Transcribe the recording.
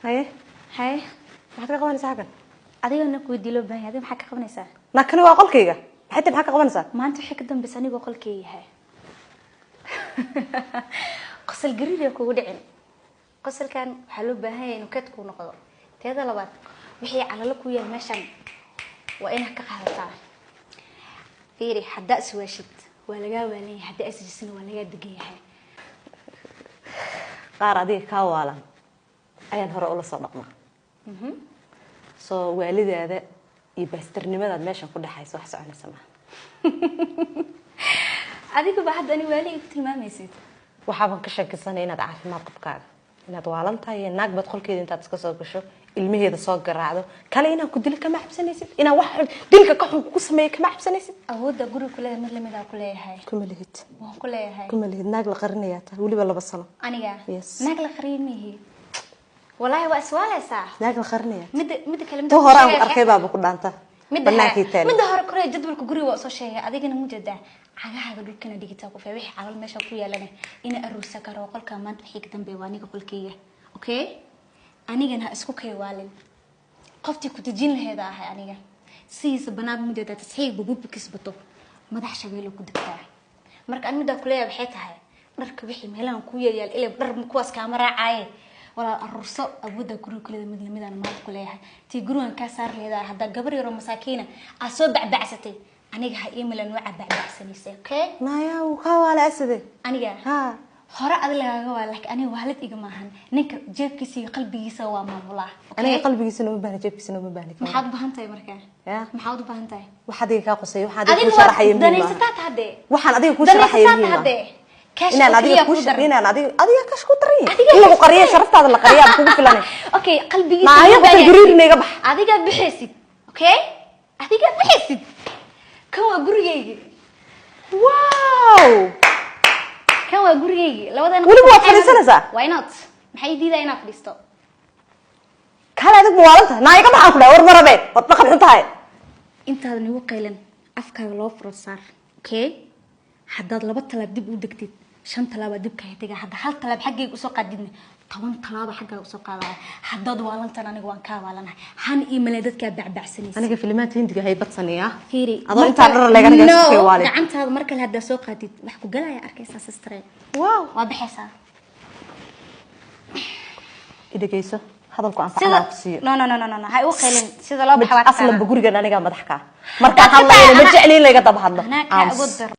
Haye. Haye. Maxaad ka qabanaysaa halkan? Adigana ku weydiiyo loo baahan yahay. Adiga maxaa ka qabanaysaa? Naakani waa qolkayga. Maxay tahay? Maxaa ka qabanaysaa? Maanta wixii ka dambaysa anigoo qolkay yahay. Qosol gariir kugu dhicin. Qosolkan waxaa loo baahan yahay inuu keed kuu noqdo. Teeda labaad, wixii calalo ku yaal meeshan waa inaad ka qaadataa. Fiiri, haddaa iswaashid waa lagaa waalan yahay, haddaa isjisina waa lagaa degan yahay. Qaar adiga kaa waalan ayaan hore ula soo dhaqmaa. Soo waalidaada iyo baastarnimadaad meeshan ku dhexayso wax soconaysa maaha. Adiguba hadda ani waali igu tilmaamaysid? Waxaaban ka shakisanay inaad caafimaad qabkaaga, inaad waalan tahay iyo naag baad qolkeeda intaad iska soo gasho, ilmaheeda soo garaacdo kale. Inaan ku dilo kama cabsanaysid? Inaan wax xun, dilka ka xun kugu sameeyo kama cabsanaysid? Awoodda guriga kuleedahay mid lamid aa ku leeyahay. Kuma lihid. Waan ku leeyahay. Kuma lihid. Naag la qarinayaa tahay, weliba 2 sano. Aniga? Yes. Naag la qariyay mihi. Walaahi waa iswaaleysaa. Naag la qarinaya. Midda kale, Tu hore aan ku arkay baaba ku dhaanta. Midda banaankii taali. Midda hore korey jadwalka guriga waa soo sheegay. Adigana mujeedaa cagahaaga dhulkana dhigitaa ku fee. Wixii calal meesha ku yaalana ina aruursa karo. Qolka maanta wixii ka dambeeya waa aniga qolkayga, okay? Anigana ha isku kay waalin. Qoftii ku dejin laheeda ahay aniga. Sidiisa banaan mujeedaa tasxiig bububkis bato madax shabeelo ku degtaa. Marka an middaa kuleeyahay waxay tahay dharka wixii meelahan ku yaal ilaa dhar kuwaas kaama raacaye. Walaal, aruurso. Awoodda guriga kuleeda mid lamidaan maanta ku leeyahay. Tii gurigan kaa saar leedahay haddaa gabar yaroo masaakiina aad soo bacbacsatay, aniga ha ii milan waa bacbacsanaysay, okay? Naya, wuu kaa waala asade. Aniga? Ha. Hore adi lagaaga waa, laakiin aniga waalid iga maahan. Ninka jeebkiisa iyo qalbigiisa waa maamulaa, okay? Aniga qalbigiisana uma baahni, jeebkiisana uma baahni. Maxaad u baahan tahay marka? Ya. Maxaad u baahan tahay? Wax adiga kaa qosay, waxaan adiga Adiga kuu sharaxaya waa muhiim maaha. danaysataa hadde. Waxaan adiga kuu sharaxaya Danaysataa muhiim maaha. hadde. Cash Inaan oo adiga keliya kuu ku daran. Inaan adiga cash ku daran. Adiga In lagu cash qariyo, ku sharaftaada la qariyaa kugu filanay. Okay, qalbigiisa Maayo ma qosol baahan. gariirna iga bax. Adigaa bixaysid, okay? Adigaa bixaysid. Kan waa gurigaygi. Wow. Kan waa gurigaygi. Labadan. Weliba waad fadhiisanaysaa? Why not? Maxay diidaa inaad fadhiisto? Kale adig ma waalan tahay? Naa iga baxaan ku dhahay. War marabe, waad dhaqan xun tahay. Intaadan igu qaylan, afkaaga loo furo saar, okay? Haddaad laba talaab dib u degtid, shan talaabaa dib kaga tega. Hadda hal talaab xaggayga usoo qaadidna, 10 talaaba xaggaaga usoo qaadaya. Haddaad waalantan, aniga waan kaa waalanahay. Han iyo male dadkaa bacbacsanaysa. Aniga filimaanta Hindiga hay badsanayaa. Fiiri. Adoo intaa dhar leeg aniga No, isku kay waalin. Gacantaada mar kale haddaa soo qaadid, wax ku galaya arkaysaa, sister. Wow. Waa baxaysaa. Idhegeyso, hadalku Sida anfacnaa ku siiyo. No, no, no, no, no, ha igu qaylin. Sida loo baxa waa Aslanba taqaanaa. gurigan anigaa madax kaa. Markaan Haddaad ka hadlayna ma tahay jecli in layga daba hadlo. Anaa kaa Aamus. awood daran.